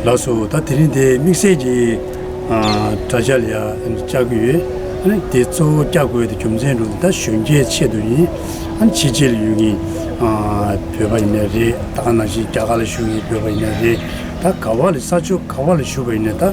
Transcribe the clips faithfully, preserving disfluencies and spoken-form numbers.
ལགས་སོ། ད་དེ་རིང་དེ་དམིགས་བསལ་གྱི་ཨ་དྲ་རྒྱ་ལ་ཡ་བཅར་གྱི་ཡོད། ཨ་ནི་དེ་གཙོ་བོ་བཅར་དགོས་དེ་རྒྱུ་མཚན་འདྲ་ད་གཞོན་སྐྱེས་ཆེད་དུ་ཡིན། ཨ་ནི་ཕྱི་རྒྱལ་ལ་ཡོད་མཁན་ཨ་བོད་པ་ཡིན་ནའི་རེད། ད་ག་ནང་བཞིན་རྒྱ་གར་ལ་བཞུགས་མཁན་བོད་པ་ཡིན་ནའི་རེད། ད་ག་བ་ལ་ས་ཕྱོགས་ག་བ་ལ་བཞུགས་པ་ཡིན་ནའི་ད་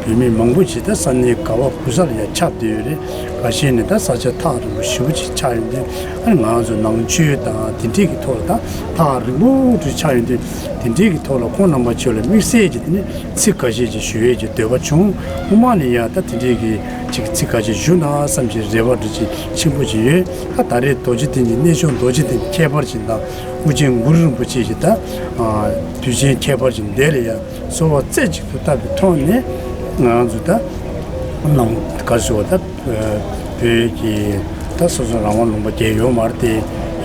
བོད་མི་མང་པོ་ཞིག་ད་ས་གནས་ག་བ་ག་ས་ལ་ཡ་ཁྱབ་བསྡད་ཡོད་རེད། ཁ་ཤས་ནི་ད་ས་ཆ་ཐག་རིང་པོ་ཞེ་པོ་ཅིག་ཆགས་ཡོང་དུས། ཨ་ནི་ང་ཚོ་ནང་ཆོས་དང་དེ་འདྲས་ཀྱི་ཐོག་ལ་ད་ཐག་རིང་པོ་དུ་ཆགས་ཡོང་དུས། དེ་འདྲས་ཀྱི་ཐོག་ལ་ཁོང་རྣམ་པ་ཚོ་ལ་དམིགས་བསལ་གྱི་དེ་ནི་ཚིག་ཁ་ཤས་ཅིག་ཞུ་ཡས་ཀྱི་འདོད་པ་བྱུང་། སྔོན་མ་ནས་ཡང་ད་དེ་འདྲས་ཀྱི་ཅིག་ཚིག་ཁ་ཤས་ཞུ་ན་བསམ་གྱི་རེ་བ་འདྲ་ཅིག་ཆེན་པོ་ཅིག་ཡོད། ད་ད་རེས་རྡོ་རྗེ་གདན་གྱི་གནས་མཆོག་རྡོ་རྗེ་གདན་ཁྱད་པར་ཅན་དང་ཨོ་རྒྱན་གུ་རུ་རིན་པོ་ཆེ་ཞེས་ད་དུས་ཆེན་ཁྱད་པར་ཅན་འདི་ལ་ཡང་གསོལ་བ་རྩེ་གཅིག་ཏུ་བཏབ་པའི་ཐོག་ནས་ང་ཚོ་ད་ནང་ག་ཟེར་བ་ད་བོད་ཀྱི་ད་སོ་སོ་རང་དབང་ལུང་པ་བརྒྱད་ཡོད་མ་རེད་དེ།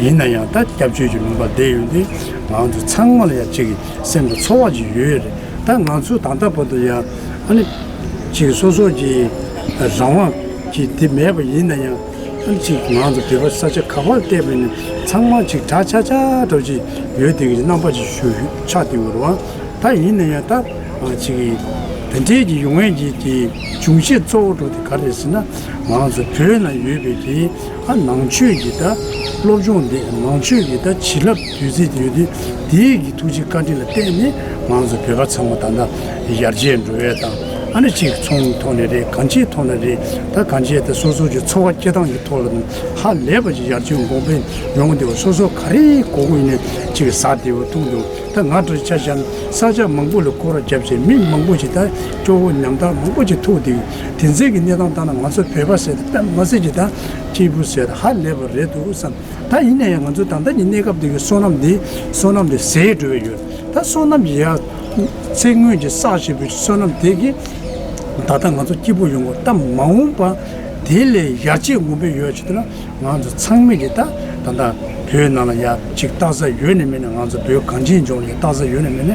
ཡིན་ན་ཡང་ད་སྐྱབས་བཅོལ་གྱི་ལུང་པ་བསྡད་ཡོད་དུས་ང་ཚོ་ཚང་མ་ལ་ཡང་གཅིག་གི་སེམས་ལ་ཚོར་བ་ཅིག་ཡོད་རེད། ད་ང་ཚོ་ད་ལྟ་བར་དུ་ཡང་ཨ་ནི་གཅིག་སོ་སོ་གྱི་རང་དབང་གི་དེ་མེད་པ་ཡིན་ན་ཡང་། ཨ་ནི་གཅིག་ང་ཚོ་བོད་པ་ས་ཆ་ག་པར་བལྟས་པ་ཡིན་ན་ཚང་མ་གཅིག་གྲ་ཆ་ཆ་འདྲ་ཅིག་ཡོད་དེ་གི་རྣམ་པ་ཅིག་ཞུ་ཆགས་དེ་ཡོད་རེད་བ། ད་ཡིན་ན་ཡང་ད་ཨ་གཅིག་དེ་འདྲའི་གི་ཡོང་ཡས་ཀྱི་གི་འབྱུང་བཞི་གཙོ་བོ་འགྲོ་དེ་ག་རེ་ཟེར་ན། ང་ཚོ་བོད་ན་ཡོད་པའི་གི་ཨ་ནང་ཆོས་ཀྱི་ད་སློབ་སྦྱོང་དེ་ནང་ཆོས་ཀྱི་ད་བྱིན་རླབས་བདུད་རྩི་དེ་ཡོད་དུས་དེའི་གི་ཐུགས་རྗེ་བཀའ་དྲིན་ལ་བརྟེན་ནས་ང་ཚོ་བོད་པ་ཚང་མ་ད་ལྟ་ཡར་རྒྱས་འགྲོ་ཡས་དང་། ཨ་ནི་གཅིག་ཚོང་ཐོག་ནས་རེད། གང་ཅིའི་ཐོག་ནས་རེད། ད་གང་ཅིའི་ད་སོ་སོ་གི་འཚོ་བ་སྐྱེལ་སྟངས་ཀྱི་ཐོག་ལ་ཧ་ལས་པ་ཅིག་ཡར་རྒྱས་གོང་འཕེལ་ཡོང་བསྡད་པ། སོ་སོ་ག་རེ་དགོས་མཁོ་ཡིན་ནའི་གཅིག་ཟ་བདེ་པོ་འཐུང་བདེ་པོ། ད་ང་འདྲ་ཆ་བཞག་ན་ས་ཆ་མང་པོ་ལ་སྐོར་ར་བརྒྱབ་བྱས་མི་མང་པོ་ཅིག་ད་སྐྱོ་བོ་ཉམ་ཐག་མང་པོ་ཅིག་ཐུག་བསྡད་ཡོད། དེ་ཚོའི་གི་གནས་སྟངས་ལྟར་ན་ང་ཚོ་བོད་པ་ཟེར་ད་དཔེ་མ་སྲིད་ཅིག་ད་སྐྱིད་པོ་ཟེར་ད་ཧ་ལས་པ་རེད་འདུག་བསམ། ད་ཡིན་ན་ཡང་ང་ཚོ་ད་ལྟ་གི་གནས་སྐབས་འདི་གི་སོ་ནམ་འདི་སོ་ནམ་འདི་ཟད་འགྲོ་བའི་ཡོད། ད་སོ་ནམ་གྱི་ཡ་ཚེ་སྔོན་གྱི་བསགས་བཞིན་པའི་སོ་ནམ་དེ་གི་ད་ལྟ་ང་ཚོ་སྐྱིད་པོ་ཡོང་གི། ད་མ་འོངས་པ་དེ་ལས་ཡར་རྒྱས་ངོམ་པའི་ཡོད་ཅིག་ད་ང་ཚོ་ཚང་མས་ཀྱི་ད་ད་ལྟ་བོད་ནང་ལ་ཡ་ཅིག་རྟགས་གསལ་ཡོད་ནི་མེད་ནི། ང་ཚོ་བོད་གངས་ཅན་ལྗོངས་ལ་ཡ་རྟགས་གསལ་ཡོད་ནི་མེད་ནི་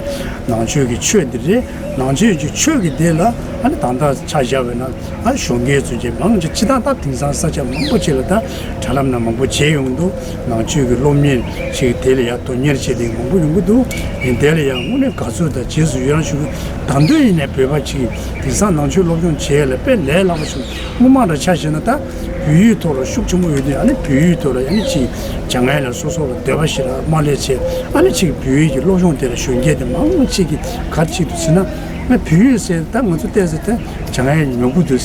ནང་ཆོས་ཀྱི་ཆོས་འདི་རེད། ནང་ཆོས་ཀྱི་ཆོས་ཀྱི་སྡེ་ལ་ཨ་ནི་ད་ལྟ་ཆ་བཞག་པ་ན། ཨ་གཞོན་སྐྱེས་ཚོ་གྱིས་མང་ཆེ་སྤྱི་བཏང་ད་དེང་སང་ས་ཆ་མང་པོ་ཅིག་ལ་ད་དྲ་ལམ་ནང་མང་པོ་མཇལ་ཡོང་གི་འདུག་ནང་ཆོས་ཀྱི་སློབ་གཉེར་ཞིག་དེ་ལ་ཡང་དོན་གཉེར་བྱེད་མཁན་མང་པོ་ཡོང་གི་འདུག་ཡིན་དེ་ལ་ཡང་དངོས་གནས་དགའ་ཚོར་དང་རྗེས་སུ་ཡི་རང་ཞུ་གི། ད་དུང་ཡིན་ནའི་བོད་པ་ཅིག་དེང་སང་ནང་ཆོས་སློབ་སྦྱོང་བྱེད་ཡ་ལ་དཔེ་ལས་སླ་པོ་བྱུང་། སྔོན་མ་འདྲ་ཆ་བཞག་ན་ད་བོད་ཡིག་ཐོག་ལ་ཤུགས་ཆེན་པོ་ཡོད་དུས། ཨ་ནི་བོད་ཡིག་ཐོག་ལ་ཨ་ནི་ཅིག་སྦྱང་ཡ་ལ་སོ་སོ་ལ་འདོད་པ་ཞིག་རག་མ་སླེབས་བྱས། ཨ་ནི་ཅིག་བོད་ཡིག་གི་སློབ་སྦྱོང་དེ་ལ་གཞོན་སྐྱེས་དེ་མང་ཆེ་གིས་ག་རེ་བྱེད་འདུག་ཟེར་ན། ཨ་བོད་ཡིག་ཟེར་ད་ང་ཚོ་བལྟས་ཟེར་ད་སྦྱང་ཡ་མྱོང་པོ་འདུག་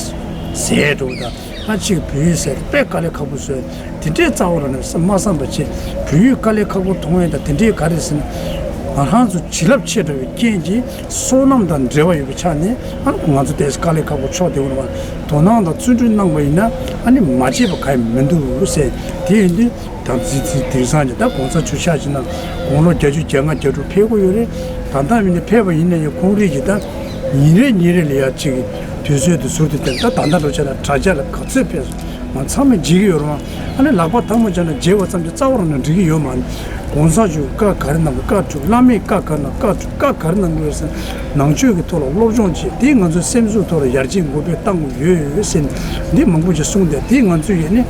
ཟེར་འགྲོ་ད། ཨ་ཅིག་བོད་ཡིག་ཟེར་དཔེ་དཀའ་ལས་ཁག་པོ་བཟོས། དེ་འདྲའི་རྩ་བ་རང་ནས་མ་བསམ་པ་བྱས། བོད་ཡིག་དཀའ་ལས་ཁག་པོ་མཐོང་ཡས་དང་དེ་འདྲའི་ག་རེ་ཟེར་ན། ང་རང་ཚོ་བྱིན་རླབས་ཆེ་དྲགས་པའི་རྐྱེན་གྱིས་སོ་ནམ་དང་འབྲེལ་བ་ཡོད་པའི་ཆ་ནས། ཨ་ང་ཚོ་དེ་དཀའ་ལས་ཁག་པོ་ཕྱོགས་དེ་བོ་ལ་མ་དོ་སྣང་དང་བརྩོན་འགྲུས་གནང་བ་ཡིན་ན། ཨ་ནི་མ་བྱས་པ་གང་ཡང་མི་འདུག་ཟེར། དེ་ཡིན་དུས་ད་དེང་སང་གི་ད་གོང་ས་མཆོག་ཆ་བཞག་ན་དགུང་ལོ་བརྒྱད་ཅུ་གྱ་ལྔ་གྱ་དྲུག་ཕེབས་ཀྱི་ཡོད་རེད། ད་ལྟ་མིན་ནས་ཕེབས་པ་ཡིན་ན་ཡང་ཁོང་རང་གིས་ད་ཉིན་རེ་ཉིན་རེ་ལ་ཡ་ཅིག་དུས་ཚོད་དུ་ཟུར་དུ་བསྟན། ད་ད་ལྟ་འགྲོ་ཆ་ན་དྲ་རྒྱ་ལ་ག་ཚོད་ཕེབས་སོང་། ང་ཚང་མས་བརྗེད་ཀྱི་ཡོད་རེད་བ། ཨ་ནི་ལག་པ་ཐལ་མོ་སྦྱར་ན་བརྗེད་པ་ཙམ་གྱིས་རྩ་བ་རང་ནས་འགྲིག་གི་ཡོད་མ་རེད། གོང་ས་མཆོག་བཀའ་ག་རེ་གནང་དགོས་བཀའ་སྒྲུབ། བླ་མས་བཀའ་ག་རེ་གནང་བཀའ་སྒྲུབ། བཀའ་ག་རེ་གནང་དགོས་ཟེར་ན། ནང་ཆོས་ཀྱི་ཐོག་ལ་སློབ་སྦྱོང་བྱས། དེས་ང་ཚོའི་སེམས་གསོའི་ཐོག་ལ་ཡར་རྒྱས་གོང་འཕེལ་བཏང་དགོས་ཡོད་ཟེར་ནས་འདི་མང་པོ་ཅིག་གསུངས་ཏེ། དེས་ང་ཚོས་ཡ་ནི་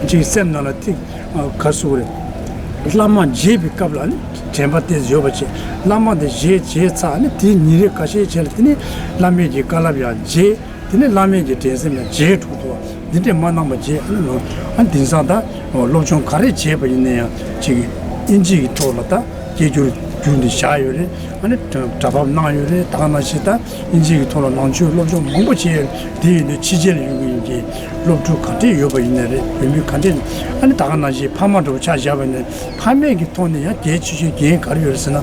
ཅིག་སེམས་ནང་ལ་ཐིག་ག་རེ་ཟེར་དགོས་རེད། བླ་མ་མཇལ་བའི་སྐབས་ལ་ནི་དྲན་པ་ཏོག་ཙམ་ཡོད་པ་བྱས། བླ་མ་དེ་མཇལ་མཇལ་ཚར་ནས་དེའི་ཉིན་རེ་ཁ་ཤས་རྗེས་ལ་དེ་ནས་བླ་མའི་གི་བཀའ་སློབ་ཡང་མཇལ། དེ་ནས་བླ་མའི་གི་དྲན་སེམས་ཡང་མཇལ་འགྲོ་ཐུབ་པ་འདི་འདྲས་མ་གནང་བ་བྱས། ཨ་ནི་ལོ་ཨ་ནི་དེང་སང་ད་སློབ་སྦྱོང་ག་རེ་བྱས་པ་ཡིན་ན་ཡང་ཅིག་དབྱིན་ཇི་གི་ཐོག་ལ་ད་སྐད་སྒྱུར་བསྒྱུར་ནས་བཞག་ཡོད་རེད། ཨ་ནི་སྒྲ་ཕབ་གནང་ཡོད་རེད། ད་ག་ནང་བཞིན་ད་དབྱིན་ཇི་གི་ཐོག་ལ་ནང་ཆོས་སློབ་སྦྱོང་མང་པོ་བྱས་ཡོད་རེད། དེ་ཡིན་དུས་ཕྱི་རྒྱལ་ལ་ཡོད་མཁན་གྱི་སློབ་ཕྲུག་ག་འདྲས་ཡོད་པ་ཡིན་ན་རེད། བོད་མི་ག་འདྲས། ཨ་ནི་ད་ག་ནང་བཞིན་ཕ་མ་འདྲ་བོ་ཆ་བཞག་པ་ཡིན་ན་ཕ་མའི་གི་ཐོག་ནས་ཡང་གལ་ཆེ་ཤོས་འགན་ག་རེ་ཡོད་རེད་ཟེར་ན།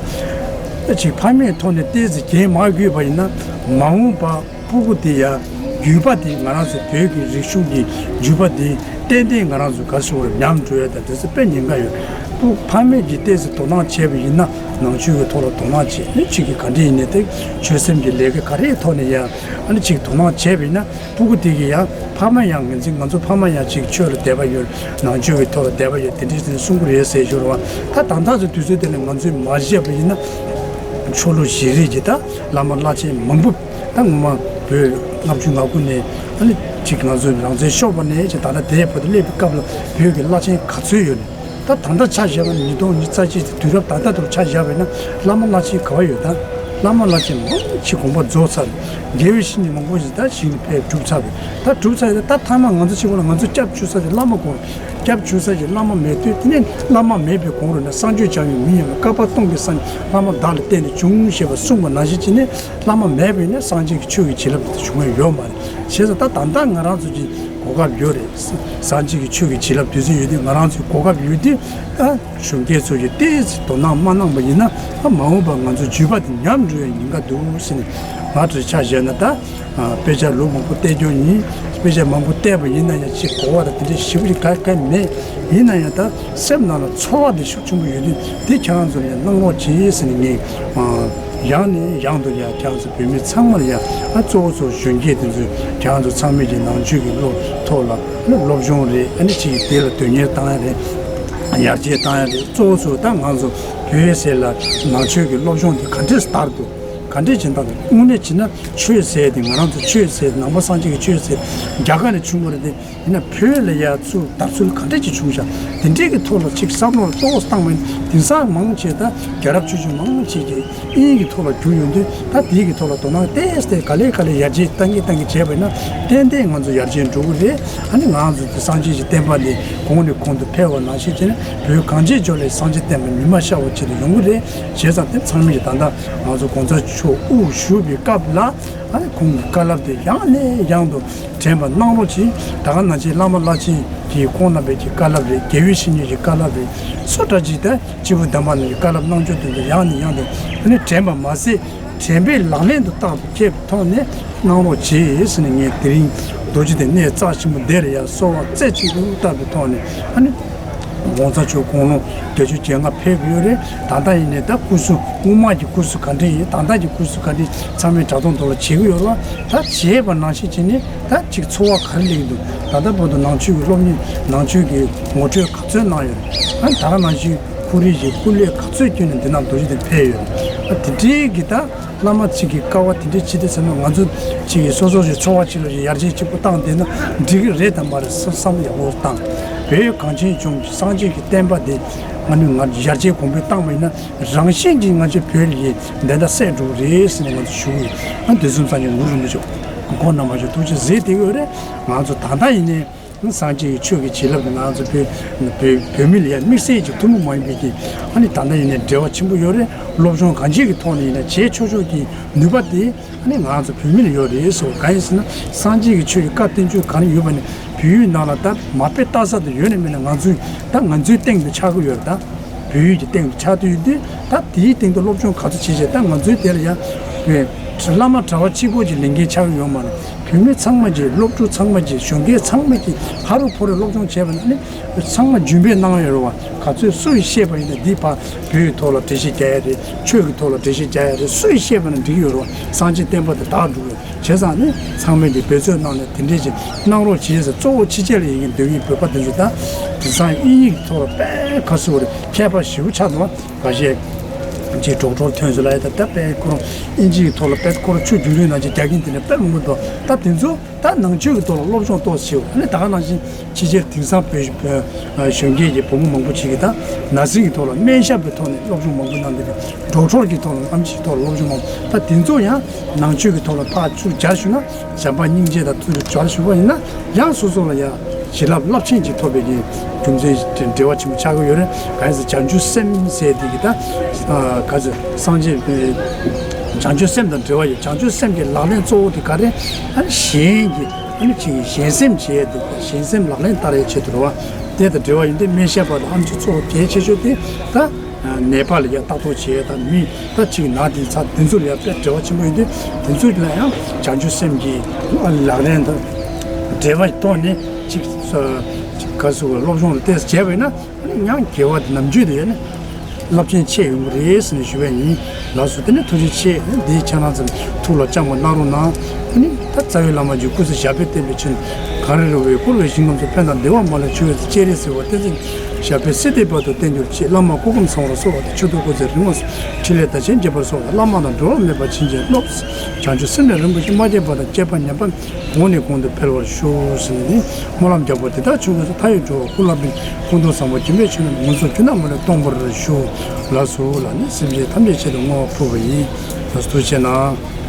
ཨ་ཅིག་ཕ་མའི་ཐོག་ནས་ཏོག་ཙམ་འགན་མ་བགོས་པ་ཡིན་ན་མ་འོངས་པ་སྤུ་གུ་དེ་ཡང་རྒྱུད་པ་དེ་ང་རང་ཚོ་བོད་ཀྱི་རིག་གཞུང་གི་རྒྱུད་པ་དེ་ཏན་ཏན་ང་རང་ཚོ་ག་ཟེར་དགོས་རེད། ཉམས་འགྲོ་ཡ་དང་དེ་ཚོ་དཔེ་ཉེན་ཁ་ཡོད། སྤུ་ཕ་མས་ཀྱིས་ཏོག་ཙམ་དོ་སྣང་བྱས་པ་ཡིན་ན། ནང་ཆོས་ཀྱི་ཐོག་ལ་དོ་སྣང་བྱས་ནས་ཅིག་གིས་ག་འདྲ་ཡིན་ནའི་དེ་ཆོས་སེམས་ཀྱི་ལས་ཀ་ག་རེའི་ཐོག་ནས་ཡང་ཨ་ནི་ཅིག་དོ་སྣང་བྱས་པ་ཡིན་ན། སྤུ་གུ་དེ་གིས་ཡང་ཕ་མ་ཡང་ངན་ཚིག་ང་ཚོ་ཕ་མ་ཡང་ཅིག་ཆོས་ལ་དད་པ་ཡོད། ནང་ཆོས་ཀྱི་ཐོག་ལ་དད་པ་ཡོད། དེ་འདྲ་ཞིག་གསུང་གི་རེད་ཟེར་ཞོར་བ། ད་ད་ལྟ་ཚོ་དུས་ཚོད་དེ་ནས་ང་ཚོས་མ་བཤད་པ་ཡིན་ན། ཆོས་ལུགས་ཤིག་རེད་ཀྱི་ད་བླ་མ་བླ་ཆེན་མང་པོ། ད་ངོ་མ་བོད་ལྔ་བཅུ་ང་དགུ་ནས་ཨ་ནི་ཅིག་ང་ཚོ་རང་བཙན་ཤོར་བ་ནས་ཅིག་ད་ལྟ་དེའི་བར་དུ་སླེབས་པའི་སྐབས་ལ་བོད་ཀྱི་བླ་ཆེན་ག་ཚོད་ཡོད་ནས། ད་ད་ལྟ་ཆ་བཞག་པ་ན་ཉིས་སྟོང་ཉི་ཤུ་རྩ་གཅིག་དེ་དུས་རབས་ད་ལྟ་དུ་ཆ་བཞག་པ་ཡིན་ན་བླ་མ་བླ་ཆེན་ག་བ་ཡོད་ད། བླ་མ་བླ་ཆེན་མང་པོ་ཅིག་དགོངས་པ་རྫོགས་ཚར། དགེ་བའི་བཤེས་གཉེན་མང་པོ་ཞིག་ད་ཞིང་ནས་ཕེབས་གྲུབ་ཚར་བས། ད་གྲུབ་ཚར་ཡོད། ད་མཐའ་མ་ང་ཚོ་གཅིག་པོ་ལ་ང་ཚོ་སྐྱབས་བཅོལ་ས་ཅིག་བླ་མ་དགོས། སྐྱབས་བཅོལ་ས་ཅིག་བླ་མ་མེད་དུས། དེ་ནས་བླ་མ་མེད་པའི་གོང་རུ་ནས་སངས་རྒྱས་བྱ་བའི་མི་ཉམས་པའི་བསྐལ་པ་སྟོང་གི་སངས་རྒྱས་བླ་མ་བདག་ལ་བརྟེན་ནས་བྱུང་ཞེས་པ་གསུངས་པ་ནང་བཞིན་བྱས་ནས། བླ་མ་མེད་པས་ནི་སངས་རྒྱས་ཀྱི་ཆོས་ཀྱི་བྱིན་རླབས་དེ་འབྱུང་བ་ཡོད་མ་རེད། བྱས་ཙང་ད་ད་ལྟ་ང་རང་ཚོ་གི་གོ་སྐབས་ཡོད་རེད། སངས་རྒྱས་ཀྱི་ཆོས་ཀྱི་བྱིན་རླབས་དུས་ཚོད་ཡོད་དུས། ང་རང་ཚོའི་གོ་སྐབས་ཡོད་དུས། ཨ། གཞོན་སྐྱེས་ཚོ་ཡིས་ཏོག་ཙམ་དོ་སྣང་མ་གནང་པ་ཡིན་ན། ཨ། མ་འོངས་པར་ང་ཚོའི་བརྒྱུད་པ་དེ་ཉམས་འགྲོ་བའི་ཉེན་ཁ་འདུག་ཟེར་ནས། ང་ཚོའི་ཆ་བཞག་ན་ད། ཨ། དཔེ་ཆ་ལུང་མང་པོ་བལྟས་རྒྱུ་ཡིན། དཔེ་ཆ་མང་པོ་བལྟས་པ་ཡིན་ན་ཡང་ཅིག་གོ་བ་དང་དེ་འདྲའི་ཞིབ་པོ་ཞིག་ག་གེ་མེད། ཡིན་ན་ཡང་ད་སེམས་ནང་ལ་ཚོར་བ་དེ་ཤུགས་ཆེན་པོ་ཡོད་དུས། དེ་ཁྱེད་རང་ཚོ་ནས་གནང་རོགས་གྱིས་ཟེར་ནས་ངས། ཨ། ཡང་ནས་ཡང་དུ་ཡང་ཁྱེད་རང་ཚོ་བོད་མི་ཚང་མར་ཡང་། ཨ། གཙོ་བོ་ཚོ་གཞོན་སྐྱེས་དེ་ཚོས་ཁྱེད་རང་ཚོ་ཚང་མས་ཀྱི་ནང་ཆོས་ཀྱི་སློབ་ཐོག་ལ་སློབ་སྦྱོང་རེད། ཨ་ནི་ཅིག་དེ་ལ་དོན་གཉེར་བཏང་ཡ་རེད། ཡར་རྒྱས་བཏང་ཡ་རེད། གཙོ་བོ་ཚོ་ད་ང་ཚོ་བོད་ཟེར་ལ་ནང་ཆོས་ཀྱི་སློབ་སྦྱོང་དེ་ག་འདྲས་དར་འདུག་ག་འདྲས་བྱེད་སྟངས་འདུག་དངོས་གནས་བྱས་ན་ཆོས་ཟེར་དེ། ང་རང་ཚོ་ཆོས་ཟེར། ནང་པ་སངས་རྒྱས་ཀྱི་ཆོས་ཟེར་རྒྱ་གར་ནས་བྱུང་བ་རེད་དེ། ཡིན་ན་བོད་ལ་ཡ་ཚུར་དར་ཚུལ་ག་འདྲས་ཅིག་བྱུང་ཤག་དེ་འདྲས་ཀྱི་ཐོག་ལ་ཅིག་བསམ་བློ་ཏོག་ཙམ་བཏང་བ་ཡིན། དེང་སང་མང་ཆེ་ད་རྒྱལ་རབས་ཆུང་ཆུང་མང་ཆེ་གིས་དབྱིན་ཡིག་གི་ཐོག་ལ་བསྒྱུར་ཡོང་དུས། ད་དེའི་གི་ཐོག་ལ་དོ་སྣང་ཏོག་ཙམ་ག་ལེ་ག་ལེ་ཡར་རྒྱས་བཏང་གིན་བཏང་གིན་བྱས་པ་ཡིན་ན། ཏན་ཏན་ང་ཚོ་ཡར་རྒྱས་འགྲོ་གི་རེད། ཨ་ནི་ང་ཚོ་དེ་སངས་རྒྱས་ཀྱི་བསྟན་པ་འདི་གོང་ནས་གོང་དུ་འཕེལ་བ་ནང་བཞིན་བྱས་ནས། བོད་གངས་ཅན་ལྗོངས་ལ་སངས་རྒྱས་བསྟན་པ་མི་མ་ཤར་བ་ཆེད་དུ་ཡོང་གི་རེད། བྱས་ཙང་དེ་ཚང་མས་ཀྱི་ད་ལྟ་ང་ཚོ་གོང་ས་མཆོག་དབུ་བཞུགས་པའི་སྐབས་ལ། ཨ་ནི་ཁོང་གི་བཀའ་སློབ་དེ་ཡང་ནས་ཡང་དུ་དྲན་པ་གནང་རོགས་གྱིས། ད་ག་ནང་བཞིན་བླ་མ་བླ་ཆེན་གྱི་ཁོང་རྣམ་པའི་གི་བཀའ་སློབ་རེད། དགེ་བའི་བཤེས་གཉེན་གྱི་བཀའ་སློབ་རེད། སུ་འདྲ་ཅིག་ད་སྐྱེས་བུ་དམ་པ་རྣམས་ཀྱི་བཀའ་སློབ་གནང་ཕྱོགས་དེ་ཚོ་ཡང་ནས་ཡང་དུ་ཨ་ནི་དྲན་པ་མ་ཟད། དྲན་པས་ལག་ལེན་དུ་བསྟར་བའི་ཁྱད་ཐོག་ནས་གནང་རོགས་གྱིས་ཟེར་ནས། ངས་དེ་རིང་རྡོ་རྗེ་གདན་གནས་རྩ་ཆེན་པོ་འདིར་ཡང་གསོལ་བ་རྩེ་གཅིག་ཏུ་བཏབ་པའི་ཐོག་ནས། ཨ་ནི་༸གོང་ས་མཆོག་དགུང་ལོ་བརྒྱད་ཅུ་གྱ་ལྔ་ཕེབས་ཡོད་རེད། ད་ལྟ་ཡིན་ནའི་ད་སྐུ་གཟུགས་སྔོན་མ་གི་སྐུ་གཟུགས་ག་འདྲ་ཡིན། ད་ལྟ་གི་སྐུ་གཟུགས་ག་འདྲ་ཡིན། ཚང་མས་དྲ་ཐོག་ཐོག་ལ་བྱེད་ཀྱི་ཡོད་རེད་བ། ད་བྱས་པ་ནང་བཞིན་བྱས་ནས་ད་ཅིག་འཚོ་བ་ག་རེ་ལེགས་འདུག་ད་ལྟ་བར་དུ་ནང་ཆོས་ཀྱི་སློབ་གཉེར། ནང་ཆོས་ཀྱི་ངོ་སྤྲོད་ག་ཚོད་གནང་ཡོད་རེད། ཨ་ནི་ད་ག་ནང་བཞིན་ཁོར་ཡུག་གི་སྐུ་ལས་ག་ཚོད་བསྐྱོན་ནས་འདི་ན་རྡོ་རྗེ་གདན་ཕེབས་ཡོད་རེད། ཨ། དེ་འདྲའི་གི་ད་བླ་མ་གཅིག་གི་དཀའ་བ་དེ་འདྲའི་ཅིག་དེ་ཟེར་ན། ང་ཚོ་གཅིག་གི་སོ་སོ་གི་འཚོ་བ་གཅིག་ལ་ཡར་རྒྱས་གཅིག་པོ་བཏང་བསྡད་ན་འགྲིག་གི་རེད་དམ་མ་རེད་བསམ་བསམ་བློ་ཡག་པོ་བཏང་། བོད་གངས་ཅན་ལྗོངས་ཀྱི་སངས་རྒྱས་ཀྱི་བསྟན་པ་འདི་ང་ནི་ང་ཡར་རྒྱས་གོང་འཕེལ་བཏང་བ་ཡིན་ན། རང་བཞིན་གྱིས་ང་ཚོའི་བོད་ལ་ཡི་བདེན་མཐའ་གསལ་འགྲོ་གི་རེད་ཟེར་ནས་ང་ཚོ་ཞུ་གི་ཡོད། ཨ། དུས་གསུམ་སངས་རྒྱས་གུ་རུ་རིན་པོ་ཆེ་ཁོང་རྣམ་པ་ཞིག་ཐུགས་རྗེ་གཟིགས་བསྡད་ཀྱི་ཡོད་རེད། ང་ཚོ་ད་ལྟ་ཡིན་ནའི་སངས་རྒྱས་ཀྱི་ཆོས་ཀྱི་བྱིན་རླབས་ཀྱིས་ང་ཚོ་བོད་བོད་བོད་མི་ལ་ཡང་དམིགས་བསལ་གྱི་ཐུན་མོང་མ་ཡིན་པའི་གི། ཨ་ནི་ད་ལྟ་ཡིན་ནའི་འབྲེལ་བ་ཆེན་པོ་ཡོད་རེད། སློབ་སྦྱོང་གང་ཅིའི་གི་ཐོག་ནས་ཡིན་ན་བྱེད་ཆོག་ཆོག་གི་ནུས་པ་དེ་ཨ་ནི་ང་ཚོ་བོད་མི་ལ་ཡོད་རེད་ཟེར་བ། གང་ཡིན་ཟེར་ན། སངས་རྒྱས་ཀྱི་ཆོས་ཀྱི་བཀའ་བསྟན་བཅོས་གང་ཡོད་པ་ནི་བོད་ཡུལ་ནང་ལ་ད་མ་དཔེ་ལྟ་ས་དེ་ཡོད་ནི་མེད་ན། ང་ཚོའི་ད་ང་ཚོའི་སྟེང་དུ་ཆགས་ཀྱི་ཡོད་རེད། ད་བོད་ཡུལ་གྱི་སྟེང་དུ་ཆགས་དུས་དུས། ད་དེའི་སྟེང་དུ་སློབ་སྦྱོང་ག་ཚོད་བྱས་བྱས། ད་ང་ཚོའི་དེ་ལ་ཡང་བོད་བླ་མ་གྲྭ་པ་གཅིག་པོ་གྱི་ལས་འགན་ཆགས་ཀྱི་ཡོད་མ་རེད། བོད་མི་ཚང་མ་གྱིས། སློབ་ཕྲུག་ཚང་མ་གྱིས། གཞོན་སྐྱེས་ཚང་མ་གྱིས་ཧ་རུ་ཕུ་རུ་སློབ་སྦྱོང་བྱས་པ་ན་ནི། ཚང་མ་རྒྱུན་སྤེལ་གནང་ཡོད་རེད་བ། ག་ཚོད་སུ་ཡིས་བཤད་པ་ཡིན་ན། འདི་ཕར་བོད་ཀྱི་ཐོག་ལ་འགྲེལ་བཤད་རྒྱག་ཡ་རེད། ཆོས་ཀྱི་ཐོག་ལ་འགྲེལ་བཤད་རྒྱག་ཡ་རེད། སུ་ཡིས་བཤད་པ་ན་འགྲིག་གི་ཡོད་རེད་བ། སངས་རྒྱས་བསྟན་པ་དེ་དར་འགྲོ་གི་ཡོད། བྱས་ཙང་ནི་ཚང་མས་ཀྱི་འབད་རྩོལ་གནང་ནས་དེ་འདྲས་ཅིག་གནང་རོགས་བྱས་ཟེར། གཙོ་བོ་ཕྱི་རྒྱལ་ལ་ཡོད་མཁན་སྡོད་མཁན་བོད་པ་དེ་ཚོ་ད་དེང་སང་དབྱིན་ཡིག་གི་ཐོག་ལ་དཔེ་ག་ཟེར་དགོས་རེད། མཁས་པ་ཞེ་པོ་ཆགས་འདུག་བ། ཁ་ཤས་ཅིག་ཌོག་ཊར་ཐོན་ཟེར་ལབ་ཡ། ད་ད་དཔེ་ཁོ་རང་དབྱིན་ཇི་གི་ཐོག་ལ་དཔེ་ཁོ་རང་ཆུ་རྒྱུས་ལོན་ནང་ཅིག་རྒྱག་མཁན་དེ་འདྲ་དཔེ་མང་པོ་འདུག་ད་དེ་ཚོ་ད་ནང་ཆོས་ཀྱི་ཐོག་ལ་སློབ་སྦྱོང་ཏོག་ཙམ་བྱེད་དགོས། ཨ་ནི་ད་ག་ནང་བཞིན་ཕྱི་རྒྱལ་དེང་སང་བོད་བོད་གཞོན་སྐྱེས་ཀྱི་བུ་མོ་མང་པོ་ཅིག་གིས་ད་ནར་སིང་གི་ཐོག་ལ་སྨན་ཞབས་ཀྱི་ཐོག་ནས་སློབ་སྦྱོང་མང་པོ་གནང་བསྡད་འདུག་ཌོག་ཊར་གྱི་ཐོག་ལ། ཨེམ་ཆི་གི་ཐོག་ལ་སློབ་སྦྱོང་མང་པོ། ད་དེ་ཚོ་ཡང་ནང་ཆོས་ཀྱི་ཐོག་ལ་ཕར་ཚུར་སྦྱར་ཞུ་ན། བྱམས་པ་སྙིང་རྗེ་དང་ཚུར་སྦྱར་ཞུ་བ་ཡིན་ན། ཡང་སོ་སོ་ལ་ཡང་བྱིན་རླབས་རླབས་ཆེན་ཅིག་ཐོབ་པའི་གི་རྒྱུ་མཚན་འབྲེལ་བ་ཆེན་པོ་ཆགས་ཀྱི་ཡོད་རེད། གང་ཡིན་ཟེར་བྱང་ཆུབ་སེམས་ཟེར་དེ་གི་ད་ག་ཟེར། སངས་རྒྱས་བྱང་ཆུབ་སེམས་དང་འབྲེལ་བ་ཡོད། བྱང་ཆུབ་སེམས་ཀྱི་ལག་ལེན་གཙོ་བོ་དེ་ག་རེ། ཨ་ནི་གཞན་གྱི་ཨ་ནི་ཅིག་གཞན་སེམས་བྱེད་ཡ་དེ། གཞན་སེམས་ལག་ལེན་བསྟར་ཡ་ཆེད་དུ་རེད་བ། དེ་དང་འབྲེལ་བ་ཡིན་དུས་སྨན་ཞབས་པ་དང་ཨེམ་ཆི་གཙོ་བོ་གལ་ཆེ་ཤོས་དེ་ད། ནད་པ་ལ་ཡང་ལྟ་རྟོག་བྱེད་ཡ་དང་། མི་ད་ཅིག་ན་དེ་ཚ་དེ་ཚོ་ལ་ཡང་དཔེ་འབྲེལ་བ་ཆེན་པོ་ཡོད་དུས། དེ་ཚོ་ལ་ཡང་བྱང་ཆུབ་སེམས་ཀྱི་ལག་ལེན་དང་འབྲེལ་བའི་ཐོག་ནས་ཅིག་ཅིག་ག་ཟེར་དགོས། སློབ་སྦྱོང་ལ་ཏོག་ཙམ་བྱས་པ་ཡིན་ན། ཨ་ནི་ཡང་དགེ་བ་དེ་ནམ་རྒྱུན་དུ་ཡོད་ནས་རླབས་ཆེན་ཆེ་ཡོང་གི་རེད་ཟེར་ནས་ཞུ་བ་ཡིན། ལགས་སོ། དེ་ནས་ཐུགས་རྗེ་ཆེ། འདི་ཁྱེད་རང་ཚོ་ཐུགས་ལ་བཅངས་པ་གནང་རོགས་གནང་། ཨ་ནི་ད་རྩ་བའི་བླ་མ་གི་སྐུ་ཚེ་ཞབས་པད་བརྟན་པའི་ཕྱིར། གངས་རི་ར་བས་བསྐོར་བའི་ཞིང་ཁམས་སུ། ཕན་དང་བདེ་བ་མ་ལུས་འབྱུང་བའི་ཕྱིར། སྤྱན་རས་གཟིགས་དབང་བསྟན་འཛིན་ཞབས་པད་སྲིད་མཐའི་བར་དུ་བརྟན་གྱུར་ཅིག་བླ་མ་སྐུ་ཁམས་བཟང་བར་གསོལ་བ་དང་། མཆོད་བསྟོད་སྐུ་ཚེ་རིང་བར་གསོལ། ཕྲིན་ལས་དར་ཞིང་རྒྱས་པར་གསོལ་བ་དང་། བླ་མ་དང་འགྲོ་བ་མེད་པར་བྱིན་གྱིས་རློབས། བྱང་ཆུབ་སེམས་ལས་རིན་པོ་ཆེ། མ་སྐྱེས་པ་དང་སྐྱེས་པ་ཉམས་པ་གོང་ནས་གོང་དུ་འཕེལ་བར་ཤོག་ཟེར་ནས། སྨོན་ལམ་རྒྱག་པ་དེ་དག་ཆོས་སྐུ་ཚོགས་མཐའ་ཡས་འགྲོ་བ་ཀུན་ལ་ཕན། ཀུན་ཏུ་བཟང་པོ་སྦྱིན་པའི་ཆོས་རྣམས། མུན་སེལ་ཕྱི་ནང་མ་ལུས་སྟོང་པར་ཤོག་ལགས་སོ། ལགས་ནས་སེམས་ཅན་ཐམས་ཅད་ཆེད་དུ་བསྔོ་བ་ཕུལ་བ་ཡིན། ཐུགས་རྗེ་གནང་།